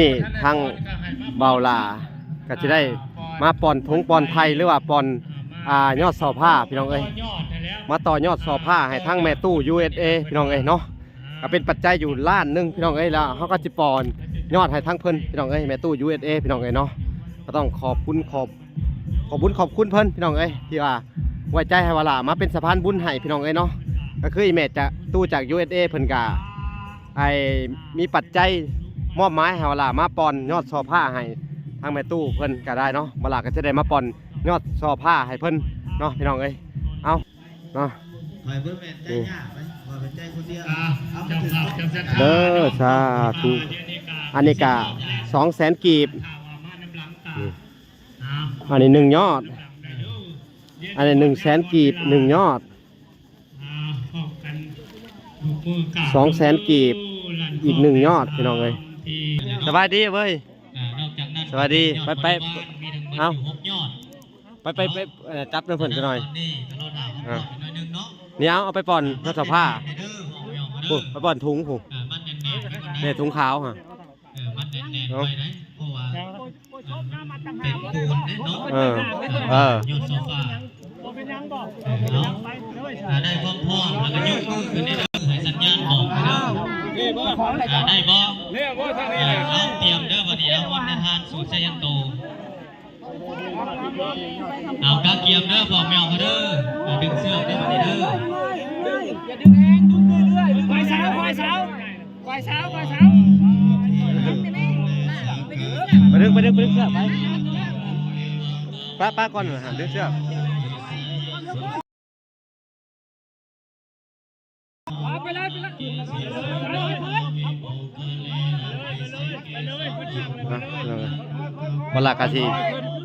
ນີ້ທາງບ່າວຫຼ້າກໍຊິໄດ້ມາປ່ອນຖົງປ່ອນໄພ ຫຼືວ່າປ່ອນ ອ່າ ຍອດສໍຜ້າພີ່ນ້ອງເອີຍ ມາຕໍ່ຍອດສໍຜ້າໃຫ້ທາງແມ່ຕູ້ ຢູເອສເອ ພີ່ນ້ອງເອີຍເນາະ ກໍເປັນປັດໄຈຢູ່ລ້ານໜຶ່ງພີ່ນ້ອງເອີຍ ແລ້ວເຮົາກໍຊິປ່ອນຍອດໃຫ້ທາງເພິ່ນພີ່ນ້ອງເອີຍ ແມ່ຕູ້ ຢູເອສເອ ພີ່ນ້ອງເອີຍເນາະ ກໍຕ້ອງຂອບຄຸນຂອບ ຂອບບຸນຂອບຄຸນເພິ່ນພີ່ນ້ອງເອີຍ ທີ່ວ່າໄວ້ໃຈໃຫ້ບ່າວຫຼ້າມາເປັນສະພານບຸນໃຫ້ພີ່ນ້ອງເອີຍເນາະ ກໍຄືອີ່ແມ່ຈາກຕູ້ຈາກ ຢູເອສເອ ເພິ່ນກະ ໄອ້ ມີປັດໄຈມອບໝາຍໃຫ້ບ່າວຫຼ້າມາປ່ອນຍອດສໍຜ້າໃຫ້ທາງແມ່ຕູ້ເພິ່ນກໍໄດ້ເນາະ ບ່າວຫຼ້າກໍຈະໄດ້ມາປ່ອນຍອດສໍຜ້າໃຫ້ເພິ່ນເນາະ ພີ່ນ້ອງເອີຍ ເອົາເນາະ ຂ້ອຍບໍ່ແມ່ນໃຈຍາກເດ້ ຂ້ອຍເປັນໃຈຄົນດຽວ ອ່າ ເອົາ ເຈົ້າພາບເຈົ້າສັດທາ ເດີ ສາທຸ ອັນນີ້ກະສອງແສນກີບ ອັນນີ້ໜຶ່ງຍອດ ອັນນີ້ໜຶ່ງແສນກີບ ໜຶ່ງຍອດ ອ່າ ພ້ອມກັນ ຍົກມືກາບ ສອງແສນກີບ ອີກໜຶ່ງຍອດ ພີ່ນ້ອງເອີຍ ສະບາຍດີເວີຍ ອ່າ ນອກຈາກນັ້ນ ສະບາຍດີ ໄປ ໄປ ມີທັງໝົດ ເອົ້າ ຢູ່ຫົກຍອດ ໄປ ໄປ ໄປ ເອີ ຈັບນຳເພິ່ນຈັກໜ່ອຍ ນີ້ກໍລໍຖ້າ ອ່າ ເຮົາປ່ອນໜ້ອຍໜຶ່ງເນາະ ນີ້ເອົາ ເອົາໄປປ່ອນ ເຮົາສະພາ ເດີ ເອົາໄປ ເອົາໄປເດີ ພຸ້ນ ໄປປ່ອນຖົງພຸ້ນ ອ່າ ມັດແໜ້ນໆໄວ້ກ່ອນນະ ນີ້ຖົງຂາວຫັ້ນ ເອີ ມັດແໜ້ນໆໄວ້ນະ ເນາະ ເພາະວ່າ ເອີ ເປັນປູນເດ້ເນາະ ເອີ ເອີ ຍອດໂຊຟາ ບໍ່ເປັນຫຍັງບໍ່ ເອີ ເອົາ ຖ້າໄດ້ຄວາມພ້ອມແລ້ວກໍຍົກມືຂຶ້ນເດີ ໃຫ້ສັນຍານບອກເດີ ອ່າ ໄດ້ບໍ່ ເອີ ເອົາ ຕຽມເດີ ບັດນີ້ ເອົາ ວັນທະທານສູດໄຊຍັນໂຕ ເອົາ ກະກຽມເດີ ພໍ່ແມ່ເຮົາເດີ ເອົາ ດຶງເຊືອກເດີ ບັດນີ້ເດີ ຢ່າດຶງແຮງ ດຶງເລື້ອຍໆ ດຶງ ຄອຍສາວ ຄອຍສາວ ຄອຍສາວ ຄອຍສາວ ໄປດຶງ ໄປດຶງ ໄປດຶງເຊືອກໄປ ປະ ປະກ່ອນ ຫັ້ນ ດຶງເຊືອກ ອ່ະ ເອົາລະ ກະຊິ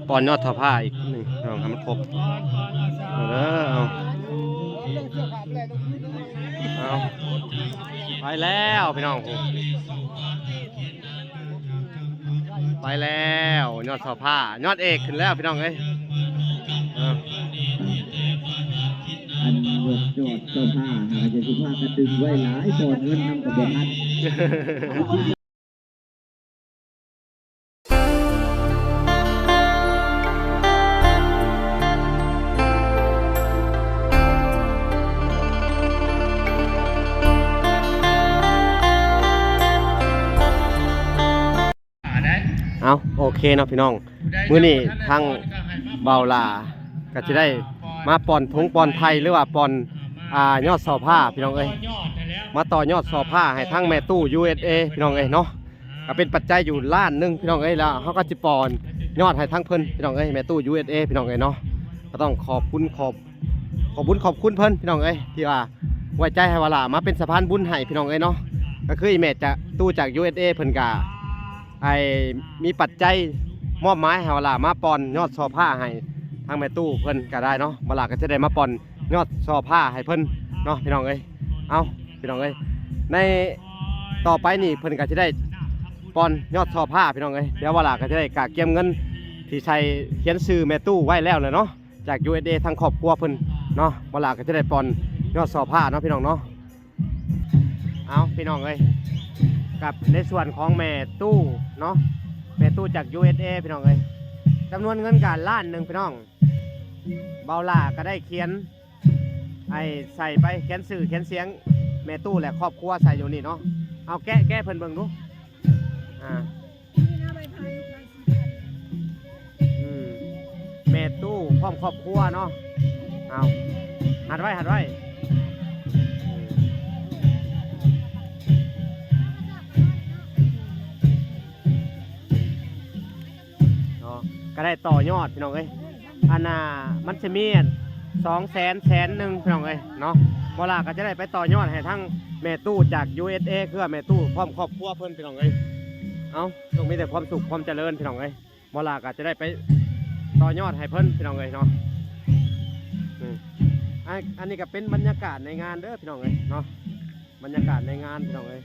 ປ້ອນຍອດຖົງຜ້າອີກໜຶ່ງ ເອົາໃຫ້ມັນຄົບ ເອົາເດີ ເອົາ ເອົາ ໄປແລ້ວພີ່ນ້ອງ ໄປແລ້ວ ຍອດສໍຜ້າ ຍອດເອກຂຶ້ນແລ້ວພີ່ນ້ອງເອີຍ ເອີ ອັນຍອດ ຍອດສໍຜ້າຫາກະຊິພາກັນດຶງໄວ້ຫຼາຍ ຕອນເງິນນຳກໍບໍ່ທັນ. ເອົາ ໂອເຄເນາະພີ່ນ້ອງ ມື້ນີ້ທາງບ່າວຫຼ້າກໍຊິໄດ້ມາປ່ອນຖົງປ່ອນໄພ ຫຼືວ່າປ່ອນ ອ່າ ຍອດສໍຜ້າພີ່ນ້ອງເອີຍ ມາຕໍ່ຍອດສໍຜ້າໃຫ້ທາງແມ່ຕູ້ ຢູເອສເອ ພີ່ນ້ອງເອີຍເນາະ ກໍເປັນປັດໄຈຢູ່ລ້ານໜຶ່ງພີ່ນ້ອງເອີຍ ແລ້ວເຮົາກໍຊິປ່ອນຍອດໃຫ້ທາງເພິ່ນພີ່ນ້ອງເອີຍ ແມ່ຕູ້ ຢູເອສເອ ພີ່ນ້ອງເອີຍເນາະ ກໍຕ້ອງຂອບຄຸນຂອບ ຂອບບຸນຂອບຄຸນເພິ່ນພີ່ນ້ອງເອີຍ ທີ່ວ່າໄວ້ໃຈໃຫ້ບ່າວຫຼ້າມາເປັນສະພານບຸນໃຫ້ພີ່ນ້ອງເອີຍເນາະ ກໍຄືອີ່ແມ່ຈາກຕູ້ຈາກ ຢູເອສເອ ເພິ່ນກະ ໄອ້ ມີປັດໄຈມອບໝາຍໃຫ້ບ່າວຫຼ້າມາປ່ອນຍອດສໍຜ້າໃຫ້ທາງແມ່ຕູ້ເພິ່ນກໍໄດ້ເນາະ ບ່າວຫຼ້າກໍຈະໄດ້ມາປ່ອນຍອດສໍຜ້າໃຫ້ເພິ່ນເນາະ ພີ່ນ້ອງເອີຍ ເອົາ ພີ່ນ້ອງເອີຍ ໃນຕໍ່ໄປນີ້ເພິ່ນກໍຈະໄດ້ປ່ອນຍອດສໍຜ້າພີ່ນ້ອງເອີຍ ດຽວບ່າວຫຼ້າກໍຈະໄດ້ກະກຽມເງິນທີ່ໃສ່ຂຽນຊື່ແມ່ຕູ້ໄວ້ແລ້ວແຫຼະເນາະ ຈາກ ຢູເອສເອ ທາງຄອບຄົວເພິ່ນເນາະ ບ່າວຫຼ້າກໍຈະໄດ້ປ່ອນຍອດສໍຜ້າເນາະ ພີ່ນ້ອງເນາະ ເອົາ ພີ່ນ້ອງເອີຍ ກັບໃນສ່ວນຂອງແມ່ຕູ້ເນາະ ແມ່ຕູ້ຈາກ ຢູເອສເອ ພີ່ນ້ອງເອີຍ ຈຳນວນເງິນກໍລ້ານໜຶ່ງພີ່ນ້ອງ ບ່າວຫຼ້າກໍໄດ້ຂຽນ ໄອ້ ໃສ່ໄປ ຂຽນຊື່ຂຽນສຽງແມ່ຕູ້ ແລະ ຄອບຄົວໃສ່ຢູ່ນີ້ເນາະ ເອົາ ແກະ ແກະເພິ່ນເບິ່ງດູ ອ່າ ອືມ ແມ່ຕູ້ພ້ອມຄອບຄົວເນາະ ເອົາ ຮັດໄວ້ ຮັດໄວ້ ເນາະ ກໍໄດ້ຕໍ່ຍອດພີ່ນ້ອງເອີຍ ອັນນ່າ ມັນຊິມີອັນສອງແສນ ແສນໜຶ່ງພີ່ນ້ອງເອີຍເນາະ ບ່າວຫຼ້າກໍຈະໄດ້ໄປຕໍ່ຍອດໃຫ້ທາງແມ່ຕູ້ຈາກ ຢູເອສເອ ເພື່ອແມ່ຕູ້ພ້ອມຄອບຄົວເພິ່ນພີ່ນ້ອງເອີຍ ເອົາ ຈົ່ງມີແຕ່ຄວາມສຸກຄວາມຈະເລີນພີ່ນ້ອງເອີຍ ບ່າວຫຼ້າກໍຈະໄດ້ໄປຕໍ່ຍອດໃຫ້ເພິ່ນພີ່ນ້ອງເອີຍເນາະ ອືມ ອັນ ອັນນີ້ກໍເປັນບັນຍາກາດໃນງານເດີພີ່ນ້ອງເອີຍເນາະ ບັນຍາກາດໃນງານພີ່ນ້ອງເອີຍ.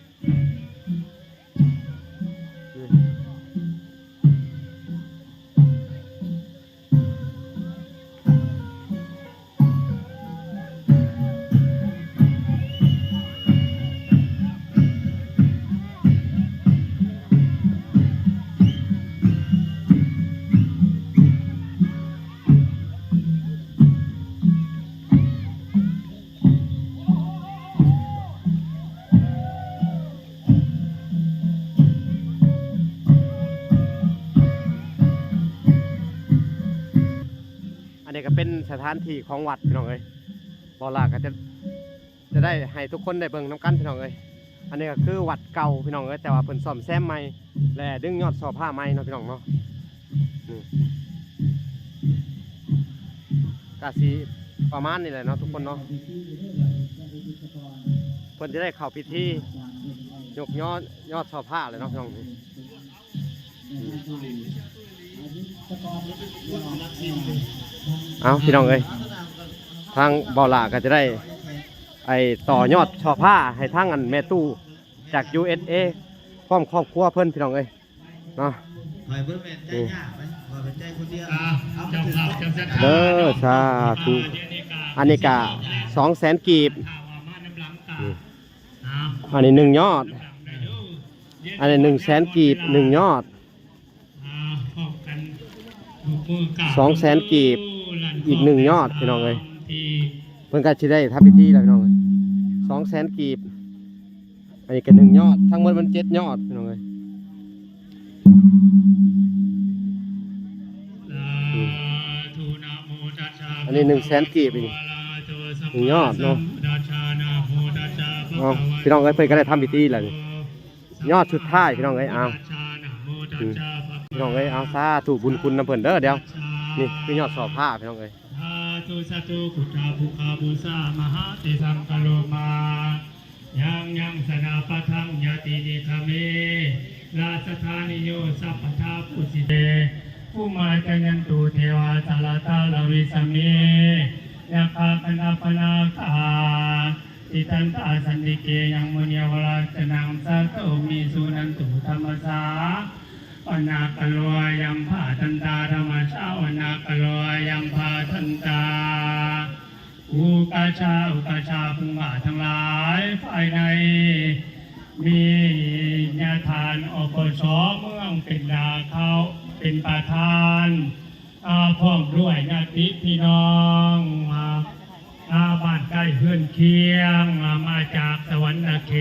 ກໍເປັນສະຖານທີ່ຂອງວັດພີ່ນ້ອງເອີຍ. ບໍ່ຫຼ້າກໍຈະ ຈະໄດ້ໃຫ້ທຸກຄົນໄດ້ເບິ່ງນຳກັນພີ່ນ້ອງເອີຍ. ອັນນີ້ກໍຄືວັດເກົ່າພີ່ນ້ອງເອີຍ ແຕ່ວ່າເພິ່ນສ້ອມແຊມໃໝ່ ແລະ ດຶງຍອດຊ່ອຜ້າໃໝ່ເນາະພີ່ນ້ອງເນາະ. ນີ້ ກະຊິປະມານນີ້ແຫຼະເນາະທຸກຄົນເນາະ. ເພິ່ນຈະໄດ້ເຂົ້າພິທີຍົກຍອດ ຍອດຊ່ໍພ້າແຫຼະເນາະພີ່ນ້ອງ. ເອົາ ພີ່ນ້ອງເອີຍ ທາງເບົາຫຼ້າກໍຈະໄດ້ ໄອ້ ຕໍ່ຍອດຊ່ໍພ້າໃຫ້ທາງອັນແມ່ຕູ້ຈາກ ຢູເອສເອ ພ້ອມຄອບຄົວເພິ່ນ ພີ່ນ້ອງເອີຍ. ເນາະ ຂ້ອຍບໍ່ແມ່ນໃຈຍາກເດ້ ຂ້ອຍເປັນໃຈຄົນດຽວ. ອ່າ ເອົາ ເຈົ້າພາບເຈົ້າສັດທາ ເດີ ເນາະ ສາທຸ. ອັນນີ້ກະສອງແສນກີບ ອັນນີ້ໜຶ່ງຍອດ ອັນນີ້ໜຶ່ງແສນກີບ ໜຶ່ງຍອດ ອ່າ ພ້ອມກັນ ຍົກມືກາບ ສອງແສນກີບ ອີກໜຶ່ງຍອດ ພີ່ນ້ອງເອີຍ. ເພິ່ນກໍຊິໄດ້ທຳພິທີແລ້ວ ພີ່ນ້ອງເອີຍ ສອງແສນກີບ. ອັນນີ້ກໍໜຶ່ງຍອດ ທັງໝົດມັນເຈັດຍອດ ພີ່ນ້ອງເອີຍ. ສາທຸ ນະໂມຕັດສະ ອັນນີ້ໜຶ່ງແສນກີບ ນີ້ໜຶ່ງຍອດເນາະ. ເອົາ ພີ່ນ້ອງເອີຍ ເພິ່ນກໍໄດ້ທຳພິທີແລ້ວນີ້ ຍອດສຸດທ້າຍ ພີ່ນ້ອງເອີຍ. ເອົາ ອືມ ພີ່ນ້ອງເອີຍ ເອົາ ສາທຸ ບຸນຄຸນນຳເພິ່ນເດີ. ດຽວ ນີ້ຄືຍອດຊ່ອພ້າ ພີ່ນ້ອງເອີຍ. ສາທຸ ສາທຸ ພຸດທະບຸກຂະບູຊາ ມະຫາເຕສັງກະໂລມາ ຍັງ ຍັງ ສະນາປະທັງ ຍາຕິນິກະເມ ລາຊະທານິໂຍ ສັບພະທາ ປູຊິເຕ ພູມາຈາຍັນຕຸ ເທວາ ສະລະຕາລະວິສະເມ ຍັກຂາ ກັນດາປະນາກາ ຕິດຕັນຕາ ສັນຕິເກ ຍັງ ມຸນີ ວະລາຈະນັງ ສາທຸ ວິສຸນັນຕຸ ທຳມະສາ ວະນາກາໂລ ອາຍັມພະທັນຕາ ທຳມະສາ ວະນາກາໂລ ອາຍັມພະທັນຕາ ອຸກາຊາ ອຸກາຊາ ເພິ່ງວ່າທັງຫຼາຍ ພາຍໃນ ມີຍາທ່ານ ອປສ ເມືອງເປັນດາເຂົ້າ ເປັນປະທານ ອາ ພ້ອມດ້ວຍຍາຕິພີ່ນ້ອງ ອາ ອາ ບ້ານໃກ້ເຮືອນຄຽງ ອາ ມາຈາກສະຫວັນນະເຂ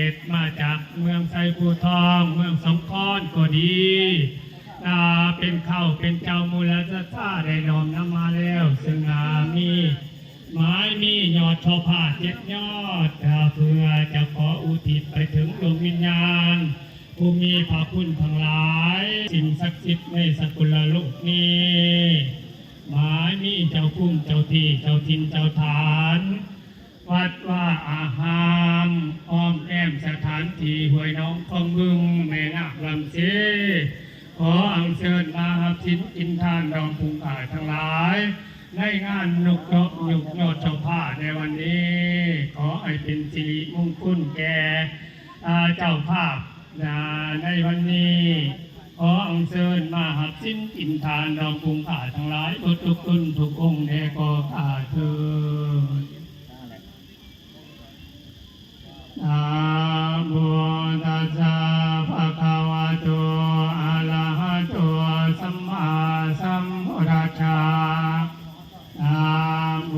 ດ ມາຈາກເມືອງໄຊພູທອງ ເມືອງສອງຄອນກໍດີ ອາ ເປັນເຂົ້າເປັນເຈົ້າ ມູລະສັດທາໄດ້ນ້ອມນຳມາແລ້ວ ເຊິ່ງ ອາ ມີ ໝາຍມີຍອດຊ່ອພ້າເຈັດຍອດ ເພື່ອຈະຂໍອຸທິດໄປເຖິງດວງວິນຍານ ຜູ້ມີພະຄຸນທັງຫຼາຍ ສິ່ງສັກສິດໃນສະກຸນລະໂລກນີ້ ໝາຍມີເຈົ້າພູມເຈົ້າທີ່ ເຈົ້າຖິ່ນເຈົ້າຖານ ວັດວາອາຮາມ ອ້ອມແອ້ມສະຖານທີ່ ຫ້ວຍໜອງຄອງບຶງ ແມ່ນ້ຳລຳເຊ ຂໍອັນເຊີນມາຮັບສິນກິນທານ ດອງປຸງຂ້າທັງຫຼາຍ ໃນງານຍົກເຍາະຍົກຍອດເຈົ້າພາບໃນວັນນີ້ ຂໍໃຫ້ເປັນສິລິມຸງຄຸນແກ່ ອາ ເຈົ້າພາບ ອາ ໃນວັນນີ້ ຂໍອັນເຊີນມາຮັບສິນກິນທານ ດອງປຸງຂ້າທັງຫຼາຍ ເບິດທຸກຄົນທຸກອົງແດ່ກໍຂ້າເທີນ. ນະໂມຕັດສະ ພະຄະວະໂຕ ອະລະຫະໂຕ ສຳມາສຳພຸດທັດສະ ນະໂມ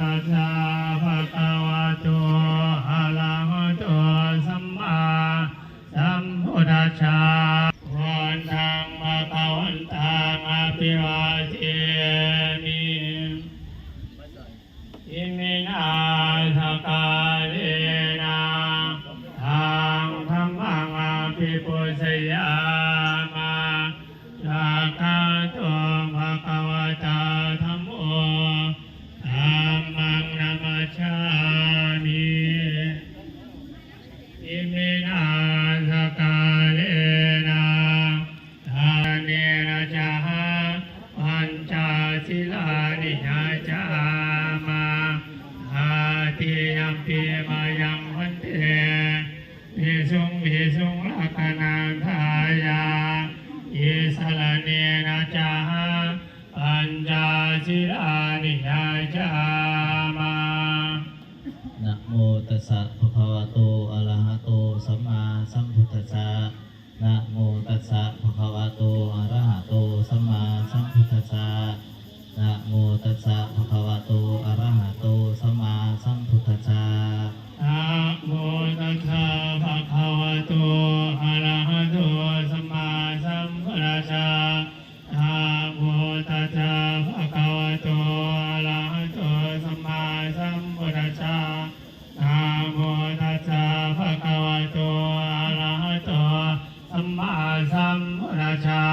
ຕັດສະ ພະຄະວະໂຕ ອະລະຫະໂຕ ສຳມາສຳພຸດທັດສະ ວັນທັງ ພະຄະວັນຕັງ ອະພິວາເທມິ ອິມິນາ ສະກາເລນະ ຕັງ ທຳມັງ ອະພິປູຊະຍາມະ ສະກະໂຕ ພະຄະວະຕາ ທຳໂມ ທຳມັງ ນະມັດສາມິ ອິມິນາ ສະກາເລນະ ທາເນນະ ສະຫະ ປັນຈະ ສິລານິ ຍາຈາມະ ຕະຕິຍຳປີ ມາຍັງ ພັນເຕ ວິສຸງ ວິສຸງ ລັກຂະນັງ ທາຍາ ຕິສະລະເນນະ ສະຫະ ປັນຈະ ສິລານິ ຍາຈາມະ. ນະໂມຕັດສະ ພະຄະວະໂຕ ອະລະຫະໂຕ ສຳມາສຳພຸດທັດສະ ນະໂມຕັດສະ ພະຄະວະໂຕ ອະລະຫະໂຕ ສຳມາສຳພຸດທັດສະ ນະໂມຕັດສະ ພະຄະວະໂຕ ອະລະຫະໂຕ ສຳມາສຳພຸດທັດສະ ນະໂມຕັດສະ ພະຄະວະໂຕ ອະລະຫະໂຕ ສຳມາສຳພຸດທັດສະ ນະໂມຕັດສະ ພະຄະວະໂຕ ສາມພຸດທະສາ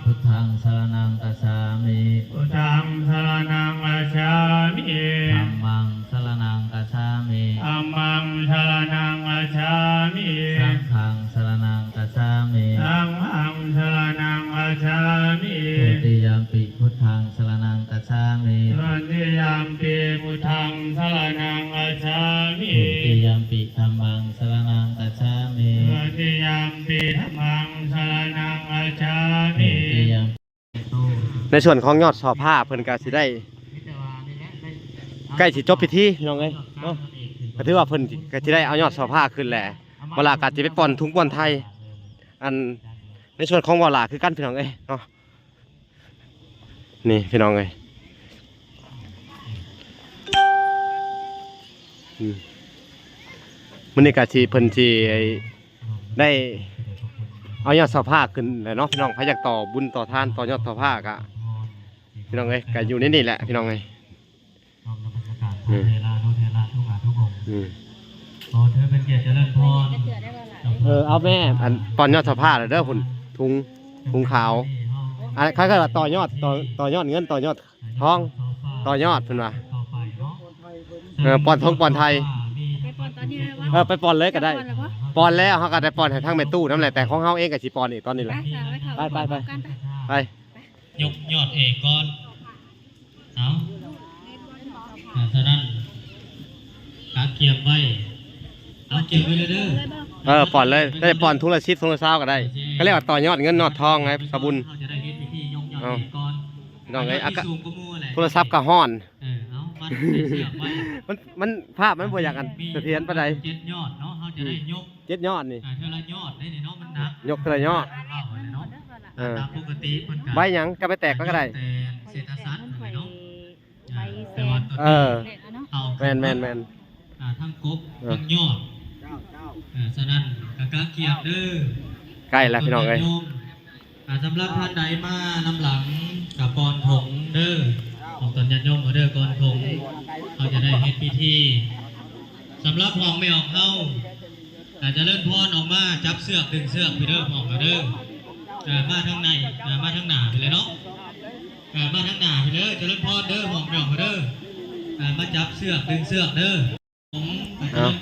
ພຸດທັງສະລະນັງກັດສາມິ ພຸດທັງສະລະນັງກັດສາມິ ທຳມັງສະລະນັງກັດສາມິ ທຳມັງສະລະນັງກັດສາມິ ສັງຄັງສະລະນັງກັດສາມິ ສັງຄັງສະລະນັງກັດສາມິ ທຸຕິຍຳປິ ພຸດທັງສະລະນັງກັດສາມິ ທຸຕິຍຳປິ ພຸດທັງສະລະນັງກັດສາມິ ທຸຕິຍຳປິ ທຳມັງສະລະນັງກັດສາມິ ທຸຕິຍຳປິ ທຳມັງສະລະນັງກັດສາມິ ທຸຕິຍຳ ໃນສ່ວນຂອງຍອດສໍ້ຜ້າ ເພິ່ນກໍຊິໄດ້ໃກ້ຊິຈົບພິທີ ພີ່ນ້ອງເອີຍເນາະ ກໍຖືວ່າເພິ່ນກໍຊິໄດ້ເອົາຍອດສໍ້ຜ້າຂຶ້ນແຫຼະ ເວລາກໍຊິໄປປ່ອນທຸງປ່ອນໄທ ອັນ ໃນສ່ວນຂອງເວົ້າຫຼ້າຄືກັນ ພີ່ນ້ອງເອີຍເນາະ. ນີ້ພີ່ນ້ອງເອີຍ ອືມ ມື້ນີ້ກະຊິ ເພິ່ນຊິໄດ້ເອົາຍອດສໍ້ຜ້າຂຶ້ນແຫຼະເນາະ ພີ່ນ້ອງ. ໃຜຢາກຕໍ່ບຸນຕໍ່ທານ ຕໍ່ຍອດສໍ້ຜ້າກະ ພີ່ນ້ອງເອີຍ ກະຢູ່ໃນນີ້ແຫຼະ ພີ່ນ້ອງເອີຍ. ນ້ອມນະມັດສະການພະເຖລະນຸເຖລະທຸກອາທຸກອົງ ອືມ ຂໍເທີເປັນກຽດຈະເລີນພອນ. ເອີ ເອົາແມ່ ອັນ ປ່ອນຍອດສໍ້ຜ້າແລ້ວເດີ ພຸ້ນ ທຸງ ທຸງຂາວ ອັນ ເຂົາເອີ້ນວ່າຕໍ່ຍອດ ຕໍ່ ຕໍ່ຍອດເງິນ ຕໍ່ຍອດທອງ ຕໍ່ຍອດ ເພິ່ນວ່າ ເອີ ປ່ອນທົງປ່ອນໄທ ໄປປ່ອນຕອນນີ້ເລີຍວະ? ເອີ ໄປປ່ອນເລີຍກໍໄດ້ ໄປປ່ອນແລ້ວວະ? ປ່ອນແລ້ວ ເຮົາກໍໄດ້ປ່ອນໃຫ້ທາງແມ່ຕູ້ນຳແຫຼະ ແຕ່ຂອງເຮົາເອງກໍຊິປ່ອນອີກຕອນນີ້ແຫຼະ ໄປ ໄປ ໄປ ໄປ ໄປ. ຍົກຍອດເອກກ່ອນ ເອົາ ອ່າ ສະນັ້ນ ກະກຽມໄວ້ ເອົາ ກຽມໄວ້ເລີຍເດີ ເອີ ປ່ອນເລີຍ ໄດ້ປ່ອນທຸງລະສິບ ທຸງລະຊາວກໍໄດ້ ກໍລຽກວ່າຕໍ່ຍອດເງິນຍອດທອງໄງ ສາວບຸນ ເຮົາຈະໄດ້ເຮັດພິທີຍົກຍອດເອກກ່ອນ ເອົາ ພີ່ນ້ອງເອີຍ ຍອດທີ່ສູງກວ່າໝູ່ແຫຼະ ໂທລະສັບກໍຮ້ອນ ເອີ ເອົາ ມັດໃສ່ເຊືອກໄວ້ ມັນ ມັນ ພາບມັນບໍ່ຢາກອັນສະຖຽນປານໃດ ເຈັດຍອດເນາະ ເຮົາຈະໄດ້ຍົກ ເຈັດຍອດນີ້ ອ່າ ເທື່ອລະຍອດໄດ໋ນີ້ເນາະ ມັນໜັກ ຍົກເທື່ອລະຍອດ ເອີ ຕາມປົກກະຕິເພິ່ນກະ ໃບຫຍັງກໍໄປແຕກມັນກໍໄດ້ ແຕ່ເສດຖະສັດຫັ້ນແຫຼະເນາະ ໃບແຊນ ເອີ ເອົາ ແມ່ນໆໆ ອ່າ ທັງກົກ ເອີ ທັງຍອດ ເອີ ສະນັ້ນກະກະກຽມເດີ ໃກ້ລະພີ່ນ້ອງເອີຍ. ອ່າ ສຳລັບທ່ານໃດມານຳຫຼັງກະປ່ອນຖົງເດີ ຂອງຕອນຍາດໂຍມເດີ ກ່ອນຖົງ ເຮົາຈະໄດ້ເຮັດພິທີ. ສຳລັບຫ້ອງແມ່ອອກເຮົາ ອ່າ ຈະເລີນພອນອອກມາ ຈັບເຊືອກ ດຶງເຊືອກພີ້ເດີ ອອກມາເດີ ອ່າ ມາທາງໃນ ອ່າ ມາທາງໜ້າພີ້ເລີຍເນາະ ອ່າ ມາທາງໜ້າພີ້ເລີຍ ຈະເລີນພອນເດີ ຫ້ອງແມ່ອອກເດີ ອ່າ ມາຈັບເຊືອກ ດຶງເຊືອກເດີ. ເອົາ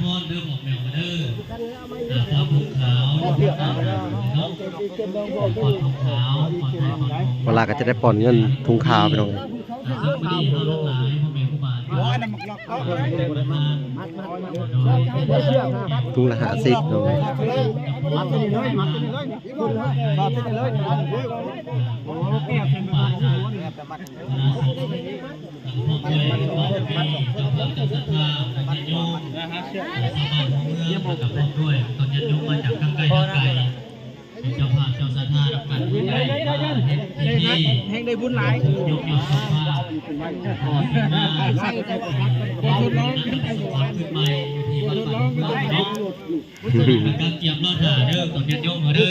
ເວລາກໍຈະໄດ້ປ່ອນເງິນທຸງຂາວພີ່ນ້ອງ ທຸງລະຫ້າສິບເນາະ. ຄະນະສົງ ຄະນະສົງ ເຈົ້າພາບ ເຈົ້າສັດທາ ແລະ ຍາດໂຍມ ອ່າ ຊາວບ້ານຊາວເມືອງ ແລ້ວກໍພ້ອມດ້ວຍຕອນຍາດໂຍມມາຈາກທາງໃກ້ທາງໄກ ເປັນເຈົ້າພາບເຈົ້າສັດທານຳກັນ ໄດ້ມາເຮັດພິທີ ແຮງໄດ້ບຸນຫຼາຍ ຍົກຍອດສົບພາ ຂອງເສນາ ຂອງນັກປະຕິບັດສຸພາ ຂຶ້ນໃໝ່ຢູ່ທີ່ວັດປ່າດອນເນາະ. ກະກຽມລໍຖ້າເດີ ຕອນຍາດໂຍມເຮົາເດີ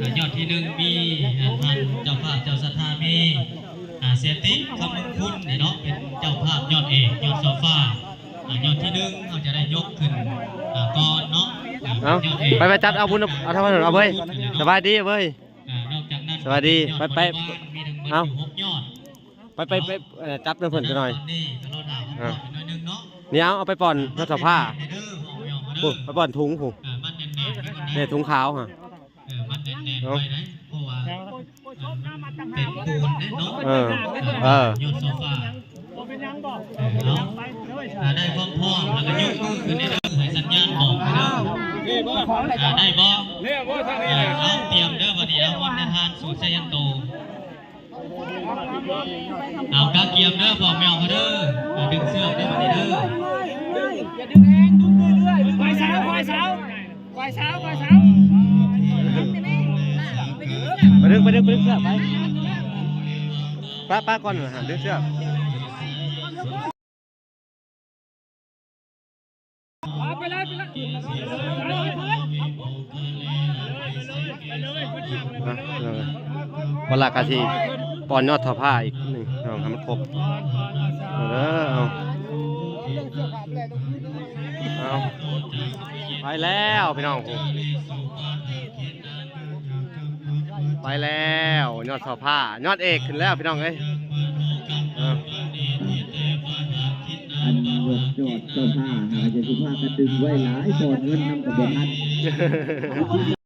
ອ່າ ຍອດທີໜຶ່ງມີ ອ່າ ທ່ານເຈົ້າພາບເຈົ້າສັດທາ ມີ ອ່າ ເສຍຕິ ຄຳມຸງຄຸນ ນີ້ເນາະ ເປັນເຈົ້າພາບຍອດເອກ ຍອດໂຊຟາ ອ່າ ຍອດທີໜຶ່ງ ເຮົາຈະໄດ້ຍົກຂຶ້ນ ອ່າ ກ່ອນເນາະ ອ່າ ເອົາ ຍອດເອກ ໄປ ໄປຈັບເອົາບຸນ ເອົາທາງນັ້ນ ເອົາເວີຍ ສະບາຍດີເວີຍ ອ່າ ນອກຈາກນັ້ນ ສະບາຍດີ ໄປ ໄປ ຍອດບໍລິວານມີທັງໝົດ ເອົາ ຢູ່ຫົກຍອດ ໄປ ໄປ ເນາະ ໄປ ເອີ ຈັບນຳເພິ່ນຈັກໜ້ອຍ ຕອນນີ້ກໍລໍຖ້າຄຳຕອບອີກໜ້ອຍໜຶ່ງເນາະ ນີ້ເອົາ ເອົາໄປປ່ອນ ອ່າ ນວດສະພາ ມັດແໜ້ນໆໄວ້ກ່ອນເດີ ພຸ້ນ ໄປປ່ອນທຸງພຸ້ນ ອ່າ ມັດແໜ້ນໆໄວ້ກ່ອນເດີ ນີ້ ທຸງຂາວຫັ້ນ ເອີ ມັດແໜ້ນໆ ເອົາ ໄວ້ໄດ໋ ເພາະວ່າ ເອີ ເປັນປູນເດ້ເນາະ ເອີ ເອີ ຍອດໂຊຟາ ບໍ່ເປັນຫຍັງບໍ່ ເອີ ເອົາ ຖ້າໄດ້ຄວາມພ້ອມແລ້ວກໍຍົກມືຂຶ້ນເດີ ໃຫ້ສັນຍານບອກເດີ ອ່າ ໄດ້ບໍ່ ເອີ ເອົາ ຕຽມເດີ ບັດນີ້ ເອົາ ວັນທະທານສູດໄຊຍັນໂຕ ເອົາ ກະກຽມເດີ ພໍ່ແມ່ເຮົາເດີ ອ່າ ດຶງເຊືອກເດີ ບັດນີ້ເດີ ຢ່າດຶງແຮງ ດຶງເລື້ອຍໆ ຄວາຍສາວ ຄວາຍສາວ ຄວາຍສາວ ຄວາຍສາວ ໄປດຶງ ໄປດຶງ ໄປດຶງເຊືອກ ໄປ ປະ ປະກ່ອນ ຫາດຶງເຊືອກ. ເວລາກະຊິປ້ອນຍອດຜ້າຜ້າອີກໜຶ່ງ ເອົາໃຫ້ມັນຄົບ ເອົາເດີ ເອົາ ເອົາ ໄປແລ້ວພີ່ນ້ອງ. ໄປແລ້ວ ຍອດເສົາຜ້າ ຍອດເອກຂຶ້ນແລ້ວພີ່ນ້ອງເອີຍ. ເອີ ອັນຍອດ ຍອດເສົາຜ້າຫາຈະຊິພາກັນດຶງໄວ້ຫຼາຍ ຖອນເງິນນຳກໍບໍ່ທັນ.